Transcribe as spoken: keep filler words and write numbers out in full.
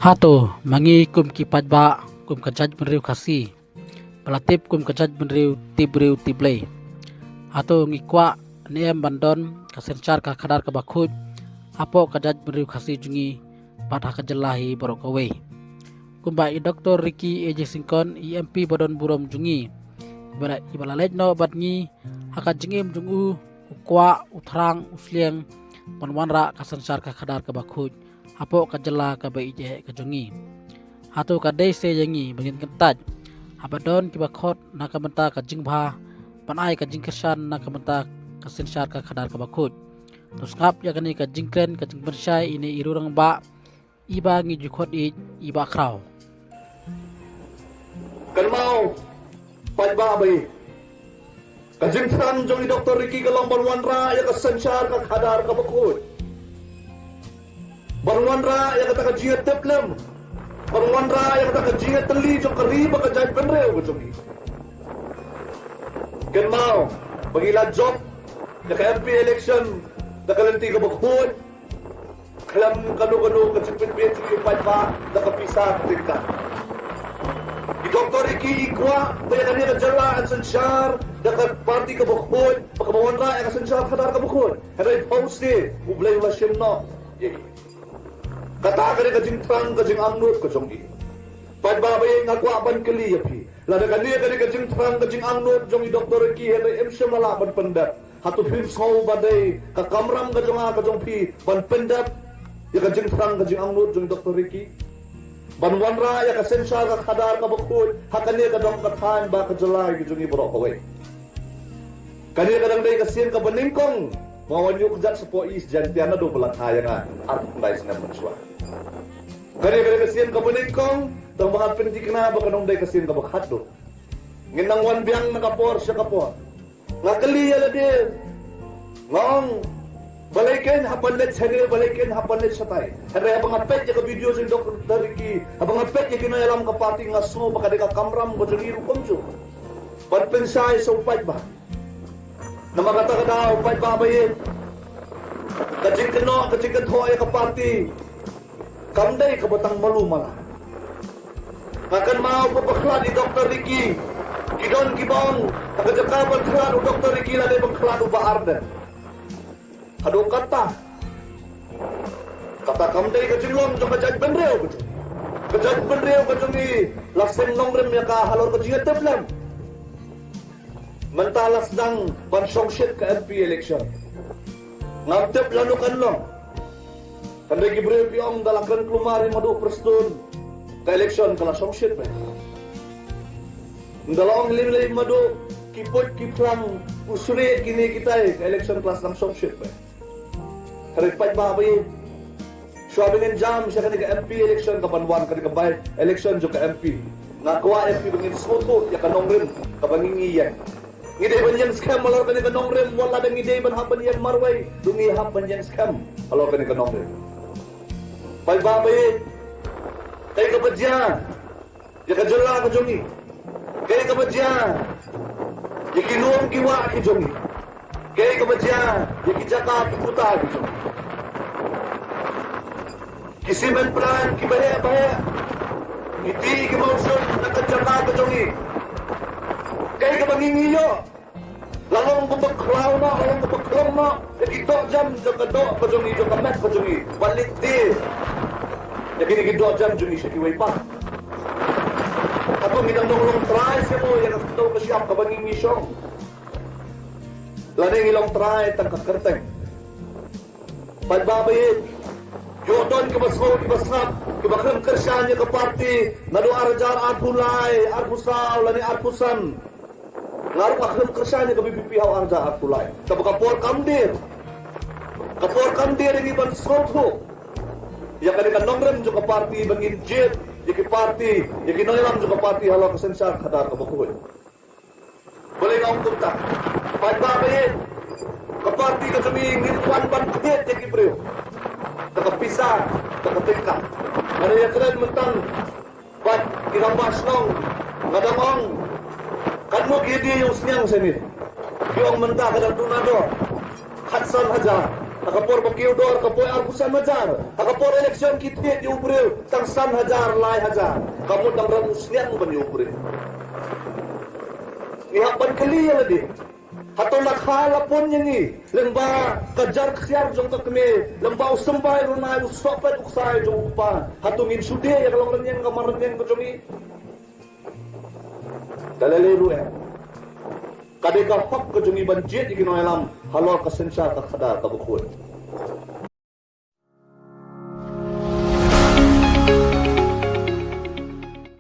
Hato ma ngi kum ki paidbah, kum ka jaitbynriew Khasi, ba la tip kum ka jaitbynriew tip briew tip Blei, hato ngi kwah ne em ban don ka synshar ka khadar kaba khuid hapoh ka jaitbynriew Khasi jong ngi bad ha ka jylla hi baroh kawei? Kumba i Doktor Ricky A J Syngkon, i M P ba don burom jong ngi, iba la, iba la leit noh bad ngi ha ka jingim jong u, u kwah, u thrang, u sliang ban wanrah ka synshar ka khadar kaba khuid hapoh ka jylla kaba ïeit eh ka jong ngi. Hato ka dei se ïa ngi ba ngin kyntait haba don kiba khot na ka bynta ka jingbha ban ai ka jingkyrshan na ka bynta ka synshar ka khadar kaba khuid? To sngap ïa kane ka jingkren, ka jingpynshai ine i rangbah, iba ngi ju khot ïeit i Bah Khraw. Kynmaw, paidbah ba ïeit, ka jingthrang jong i Doktor Ricky ka long ban wanrah ïa ka synshar ka khadar kaba khuid, ban wanrah ïa kata ka jingïatiplem, ban wanrah ïa kata ka jingïatylli jong ka ri bad ka jaitbynriew ka jong ngi. Kynmaw ba ngi la jop ïa ka M P election da ka lynti kaba khuid, khlem kano kano ka jingpynbeit jong ki paidbah da ka pisa ka tyngka. I Doktor Ricky i kwah ba ïa kane ka jylla yn synshar da ka party kaba khuid bad kaba wanrah ïa ka synshar khadar kaba khuid. Hynrei phewse U Blei u la shim noh ïa i. Kata ka dei ka jingthrang, ka jingangnud ka jong i. Paidbah ba ïeit, nga kwah ban kylli ïa phi, lada kane ka dei ka jingthrang, ka jingangnud jong i Doktor Ricky, hynrei im shym la lah ban pyndep, hato phim sngew ba dei ka kamram ka jong nga ka jong phi ban pyndep ïa ka jingthrang, ka jingangnud jong i Doktor Ricky, ban wanrah ïa ka synshar ka khadar kaba khuid ha kane ka dong ka thaiñ bad ka jylla ka jong ngi baroh kawei? Kane ka dang dei ka sien kaba nyngkong ba nga wan ïuh kjat shapoh East Jaintia naduh ba la kha ïa nga arphew khyndai snem mynshuwa. Kane ka dei ka sien kaba nyngkong, tang ba nga pynthikna ba kan ym dei ka sien kaba khatduh. Ngin nang wan biang na ka por sha ka por. Nga kylli ïa lade, nga ong, balei kein hap ban leit shane, balei kein hap ban leit shatai? Hynrei haba nga peit ïa ka video jong Doktor Ricky, haba nga peit ïa ki nongïalam ka party, nga sngew ba ka dei ka kamram ka jong i ruh kumjuh ban pynshai sha u paidbah. Namar kata ka daw, paidbah ba ïeit, ka jingkynnoh, ka jingkynthoh ïa ka party kam dei kaba tang malu mala. Nga kynmaw ba ba khlad i Doktor Ricky, ki don kiba ong ha ka jaka ban khlad u Doktor Ricky la dei ban khlad u Bah Ardent. Haduh katta, kata kam dei ka jinglong jong ka jaitbynriew ka jong, ka jaitbynriew ka jong i. La seng nongrim ïa ka halor ka jingïatiplem. Mynta la sdang ban shongshit ka M P election. Ngam tip lano kan long. Hynrei ki briew ki ong da la kren kulmar i Madu Prestone, ka election ka la shongshit beit. Nda la ong lei lei Madu, ki puit ki phlang, u suri kine kitai, ka election ka la sdang shongshit beit. Hynrei paidbah ba ïeit, shuwa ba ngin jam sha kane ka M P election kaban wan, kane ka by election jong ka M P, nga kwah ïa phi ba ngin sngewthuh ïa ka nongrim kaba ngi ngi ïeng. Ngi dei ban ïeng skhem halor kane ka nongrim, wat la da ngi dei ban hap ban ïeng marwei, to ngi hap ban ïeng skhem halor kane ka nongrim. Paidbah ba ïeit, kaei kaba jia ïa ka jylla ka jong ngi? Kaei kaba jia ïa ki lum ki wah ki jong ngi? Kaei kaba jia ïa ki jaka ki puta ki jong ngi? Ki cement plant kiba heh ba heh, ki tih ki mawshun na ka jaka ka jong ngi. Kaei kaba ngi ngi ïoh? La long kumba khlaw noh, la long kumba khlong noh ïa ki dohjem jong ka doh ka jong ngi, jong ka met ka jong ngi, ban leit die ïa kine ki dohjem jong ngi sha kiwei pat. Hato ngi dang long trai seh mo ïa ka kdew ka shyiap kaba ngi ngi shong? Lane ngi long trai tang ka kyrteng? Paidbah ba ïeit, ïoh don kiba sngew kiba sngap kiba khlem kyrshan ïa ka party naduh ar hajar arphew lai, arphew saw lane arphew san. Nga ruh nga khlem kyrshan ïa ka V P P ha u ar hajar arphew lai. Kaba ka por kam dier, ka por kam dier ïa ngi ban sngewthuh ïa kane ka nongrim jong ka party, ba ngin jied ïa ki party, ïa ki nongïalam jong ka party halor ka synshar khadar kaba khuid. Balei nga ong kumta? Paidbah ba ïeit, ka party ka jong ngi ngim wan ban thied ïa ki briew da ka pisa, da ka tyngka. Nga da ïakren mynta bad ki rangbah shnong, nga dang ong, katno ki die ïa u sniang sha ngi? Ki ong mynta ka dang duna doh khatsan hajar. Ha ka por ba kiew dor ka poi arphew san hajar. Ha ka por election ki thied ïa u briew tang san hajar, lai hajar. Ka mut dang don u sniang ban ïa u briew. Ngi hap ban kylli ïa lade. Hato la kha la pun ïa ngi lyngba ka jar ksiar jong ka kmie, lyngba u symbai runai, u sohpet u ksai jong u kpa? Hato ngin shu die ïa ka long rynïeng ka mar rynïeng ka jong ngi? Te lei lei ruh eh, ka dei ka hok ka jong ngi ban jied ïa ki nongïalam halor ka synshar ka khadar kaba khuid.